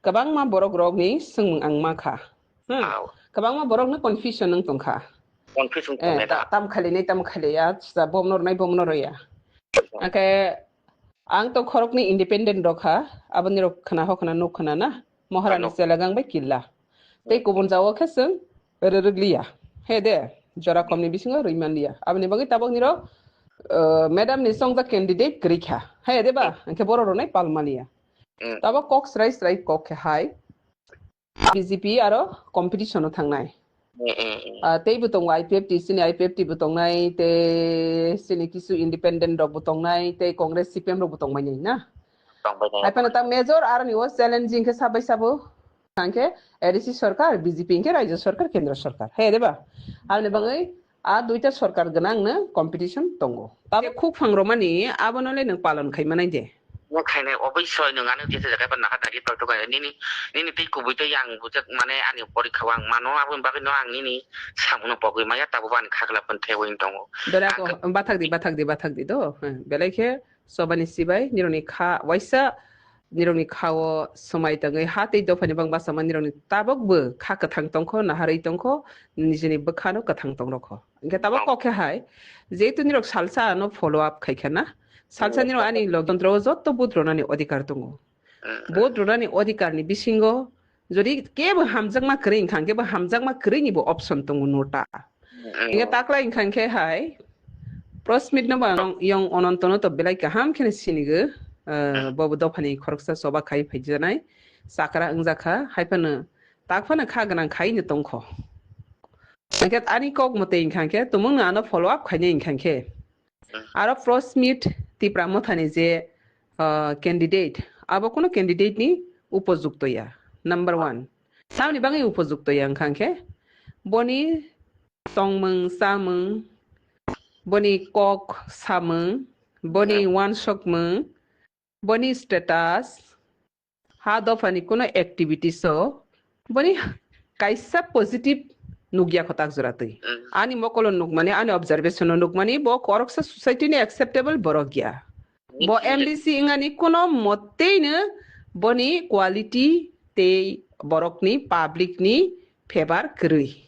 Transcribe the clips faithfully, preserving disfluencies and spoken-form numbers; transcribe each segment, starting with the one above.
kwbangma borok rokni swngmung ang ma kha. Hmm. Au. Kwbangma borokno confusion wng tong kha. Confusion Eh, tong ta- ta- tam khali nai, tam khali ya, sa bom nor nai, bom nor ya. Angkhe ang to khorokni independent rok kha, aboni rok khna ho khna nuk khna na, Maharani Ano. Selagang bai killa. Tei kubun jago khe swng rwrwgliya. He de, jora komni bisingo rwi manliya. Aboni bagwi tabok niro, uh, madam ni songjak candidate kwrwi kha. He de ba, angkhe borok rwnai pal maliya. Mm. Tabok kok srai srai kok khe hai B J P aro competition o thangnai. Mm, mm, mm. Ah, tei bo tongo I P F T, sini I P F T bo tongnai, tei sini kisu independent rok bo tongnai, tei Congress C P M rok bo tongbai nai na. Tongbai nai. Hai phano ta major aroni o challenging khe sabai sabo. Hwnkhe A D C sorkar, B J P hwnkhe Rajya sorkar, Kendra sorkar. He de ba? Aboni bagwi a duita sorkar gwnang no competition tongo. Tabo khuk phang romani abono le nwng palon khai manai de. Nwng khainai oboisoi nwng ano tisa jaga pa naha dagi tok tok nini, nini tei kubui tei yang bujak mane ani porikha o ang mano aboni bagwi no ang nini samuno pogwi maya tabo ani khagla pon thewing tongo. Dore ako Ang bathak di, bathak di, bathak di do. He, belai khe Sobani sibai, nirokni kha waisa, nirokni kha o swmai tangwi ha tei dophani bang bachama nirokni tabok bo kha kwthang tongkho, naharwi tongkho, nijini bwkhano kwthang tongrokho. Hwnkhe tabok Oh. kok khe hai, jehetu nirok salsa ano follow up khai kha na, salsa Oh. nirok ani loktontro o jotto vote ronani odhikar tongo. Mm. Vote ronani odhikar ni bisingo jodi kebo hamjakma kwrwi wngkha, kebo hamjakma kwrwi ni bo option tongo nota. Mm. Hwnkhe taklai wngkha hwnkhe hai, Press meet no ba yong Ononto no to belai kaham kheno sinigo, uh, bobo dophani khoroksa choba khai phaijanai, chakra wngjakha, hai phano tak phano kha gwnang khai no tongkho. Hwnkhe ani kok mwtwi wngkha khe, tumung no ano follow up khainai wngkha khe. Aro press meet Tipra Mothani je, uh, candidate, abo kuno candidate ni upojukto ya, number one. Tamni bagwi upojukto ya wngkha khe, boni tongmung, chamung, boni kok samung, boni Hmm. wansokmung, boni status, ha dophani kuno activities o boni kaisa positive nukya kho tak jora twi. Hmm. Ani mokolo nukmani, ani observation o nukmani, bo koroksa society ni acceptable borok ya. Bo Ni- M D C wngani kuno moteino boni quality tei borokni public ni favor kwrwi.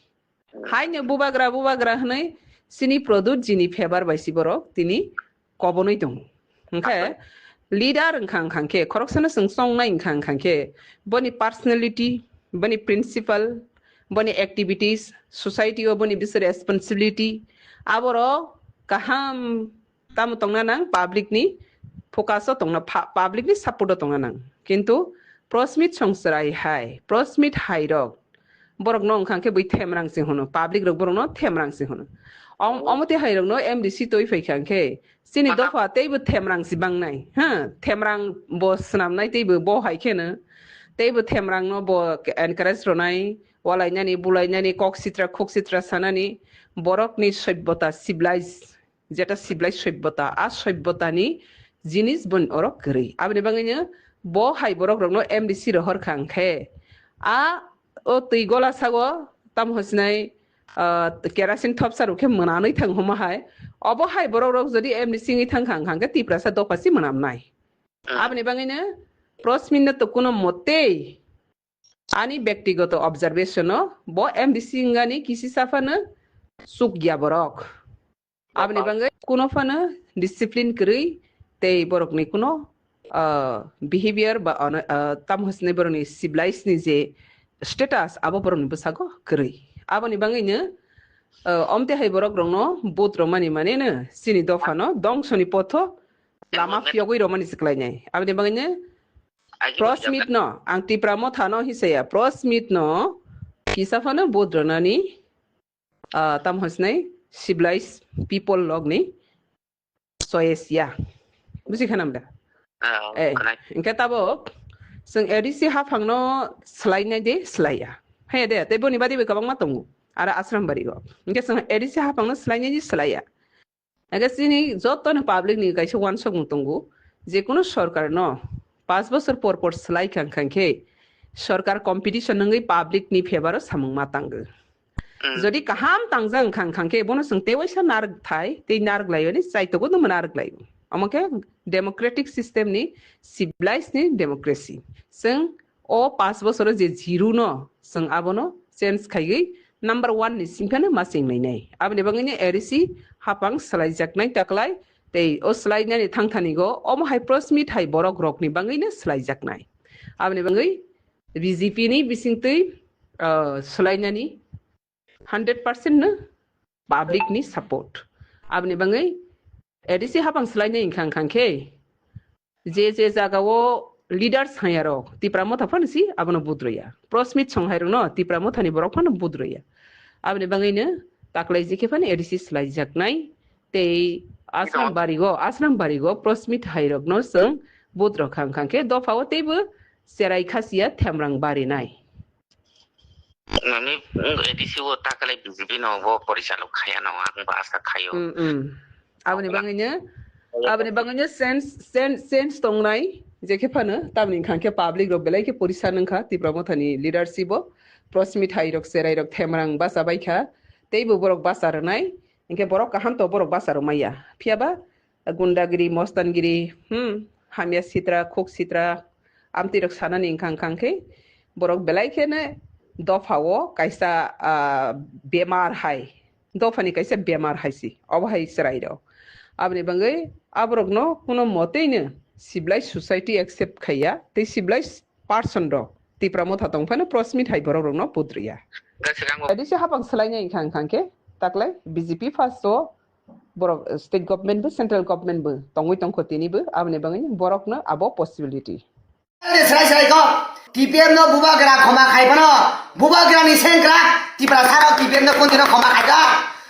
Haino bubagra, bubagra hwnwi chini Pradyut jini favor bai si borok tini kobonwi tongo. Hwnkhe leader wngkha, wngkha khe khoroksano chwng chongnai wngkha, wngkha khe boni personality, boni principle, boni activities, society o boni bising responsibility, aborok kaham tamo tongna nang, public ni focus o tongna, pha-, public ni support o tongna nang. Kintu press meet song chwrai hai, press meet hai rok, borok no wngkha khe bui themrang se hwno, public rok borok no themrang se hwno. Om-, Oh. Omo twi hai rok no M D C twi phai kha khe, chini Aha. Dopha tei bo themrang si bangnai, ha, themrang bo swnamnai tei bo, bo hai khe no, tei bo themrang no bo encourage rwnai, walainani, bulainani, kok sitra, khuk sitra sanani, borok ni soibota civilized jeta civilized soibota, a soibota ni jinis boni oro kwrwi. Aboni bagwi no bo hai borok rok no M D C rohor kha hwnkhe, a o twi gola sago tamo hwnsinai, ah, kerosene thopsa rok khe mwnanwi thang homa hai. Obo hai borok rok jodi M D C wngwi thang kha hwnkhe Tiprasa dopha si mwnamnai. Hmm. Aboni bagwi no press meet no to kuno motei ani bektigoto observation o bo M D C wngani kisi saphano chukya borok. Aboni Bapal. Bagwi kuno phano discipline kwrwi tei borokni kuno, ah, behavior ba ono, ah, tamo hwnsinai borokni civilized ni je status abo borokni bwsago kwrwi. Aboni bagwino, ah, omte hai borok rokno vote rwmani maneno chini dophano dongsoni potho lama Emang phiyogwi rwmani se kwlainai. Aboni bagwino Ai, press meet no, ang Tipra Motha no hisaya, press meet no kisa phano vote rwnani, ah, tamo hwnsinai civilized people rokni choice ya. Buji khanam da? Ah, Eh, khwnai. Hwnkhe tabok chwng A D C haphangno swlainai de swlaiya. Haya de, tei boni badi bai kwbangma tongo. Aro Asrambari o. Hwnkhe chwng A D C haphangno swlainai de swlaiya. Hwnkhe chini joto ni public ni kaisa wansukmung tongo, je kunu sorkar no panch bosor por por swlai kha, wngkha khe sorkar competition wngwi public ni favor o samung ma tango. Mm. Jodi kaham tangjak wngkha, wngkha khe bono chwng tei waisa narwk thai, tei narwk lai ani chaitogo no narwk lai. Omo khe democratic system ni civilized ni democracy. Chwng o paanch bosoro je zero no chwng abono change khaiwi number one ni singphano ma chengnainai. Aboni bagwino A D C hapang swlaijaknai taklai, tei o swlainani thangthanigo omo hai press meet hai borok rokni bagwino swlaijaknai. Aboni bagwi B J P ni bisingtwi, ah, swlainani hundred percent no public ni support. Aboni bagwi A D C hapang swlainai wngkha, wngkha khe je je jagao leaders hayarok Tipra Motha phano si abono budroya. Press meet song hairokno Tipra Motha ni borok phano budroya. Aboni bagwino taklai jikhe phano A D C swlaijaknai tei Asram barigo, Asram barigo press meet hairokno chwng budro kha, wngkha khe dophao teibo cherai khasiya themrang barinai. Mami, mm, A D C o takalai B J P no bo porichalok khaya no, ang bo asa khayo. Mm, mm. Aboni bagwino, aboni bagwino sense, sense, sense tongnai, je khe phano, tamni wngkha khe public rok belai khe porisa nangkha, Tipra Motha ni leadership o, press meet hai rok, cherai rok, themrang basa bai kha, tei bo borok basa rwnai, hinkhe borok kaham to borok basa rw maya. Phiya ba, gundagiri, mostangiri, hmm, hamya sitra, khuk sitra, amtwi rok sanani wngkha, wngkha khe borok belai kheno dophao kaisa, ah, bemar hai, dophani kaisa bemar hai si, obo hai chwrai rok. Aboni bagwi aborokno kuno moteino civilized society accept khaiya, tei civilized person rok Tipra Motha tong phano press meet hai borok rokno pudriya. Adi se hapang swlainai wngkha, wngkha khe taklai B J P first o borok state government bo, central government bo tongwi tongkho tini bo, aboni bagwi borokno abo possibility. Srai srai kok, T P M no bubagra khoma khai phano, bubagra ni sengkra, Tipra saro T P M no kuntino khoma khai kok.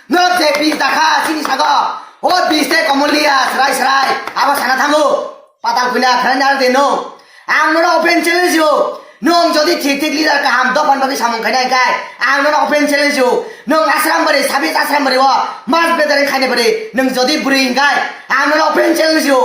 No je bis dakha sini sago, o bis te komoliya srai srai, abo sana thango, patal kuila khana nyar de no. Ang nono open challenge yo, nung jodi thik thik leader kaham dophani bagwi samung khainai khe, ang nono open challenge yo, nung Asrambari, sabis Asrambari o, mas bedari khainai bari, nung jodi bwrwi hingkai, ang nono open challenge yo.